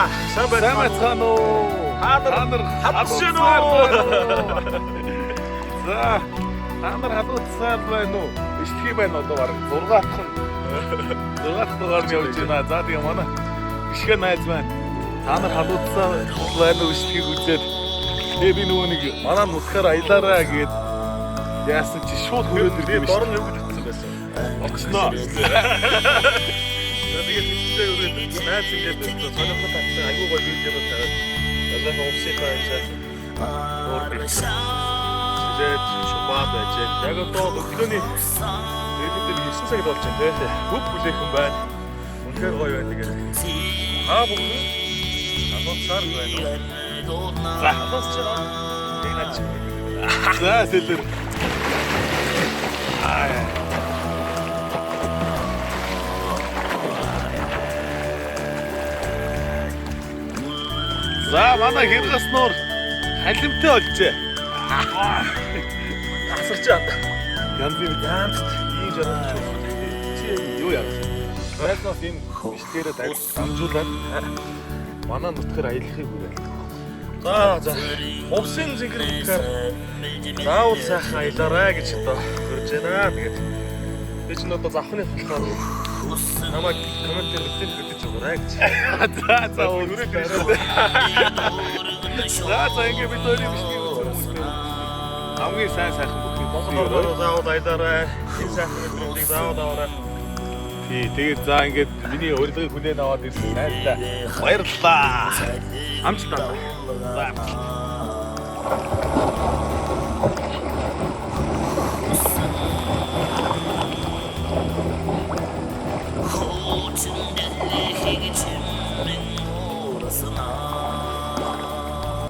За, сайн Сайн байцгаана уу? Та нар халуун уу? За, та нар халуунсаар байна уу? Бичлэг байна одоо бараг 6 дахь нь 6 дахь дугаар нь явж байна. За тэгээ манай бишгэ найз маань та нар халуунсаар байна уу бичлэгийг үзээд тэгээ би нөгөө нэг манай нутгаар аялаараа гээд яасан чи шууд хүрээд ирд юм Би дор шүү. нь юу гэж утсан байсан? Очноо. За, тэгээд хэвчээ өрөөд найз ингээд сонирхол татсан айгүй гоё видеонууд тавиад ялангуяа увсынхаа ажил өөр бэлтээд шумбаад байж. Яг одоо өглөөний иргэд 9 цагт болж байна те. Хөв хүлээхэн байна. Үнэхээр гоё байна тэгээд. Та бүхэн халуунсаар байна уу? За, халуунс чи нэг наач. За, сэлэр. Аа. За, манай хэргас нуур халимтай болжээ. Асарч байна. Янз бүр Янзт ийм жаргал чухал. Чи юу яах вэ? Найзнаас энэ бичлэгээрээ дамжуулаад манай нутгаар аялахыг хүрээлдэг. За за. Увсын зингэр нутгаар заавал сайхан аялаарай гэж одоо хөрж байна. Тэгээд би чинь одоо завхны болохоор намайг коммент дээр бэлтэн хөдөж өгөөрэй гэж. За за өрөөд ирсэн. За за ингээ бид хоёрын бичлэгийг үзсэн хүмүүстээ хамгийн сайн сайхан бүхний Монгол орноор заавал аялаарай. Энэ сайхан мэдрэмжийг заавал аваарай. Тий, тэгээд за ингээд миний урилгыг хүлээн аваад ирсэн найздаа баярлалаа. Амжилт аа. За амжилт. Хуучин дэлхийг чимэн уурсна.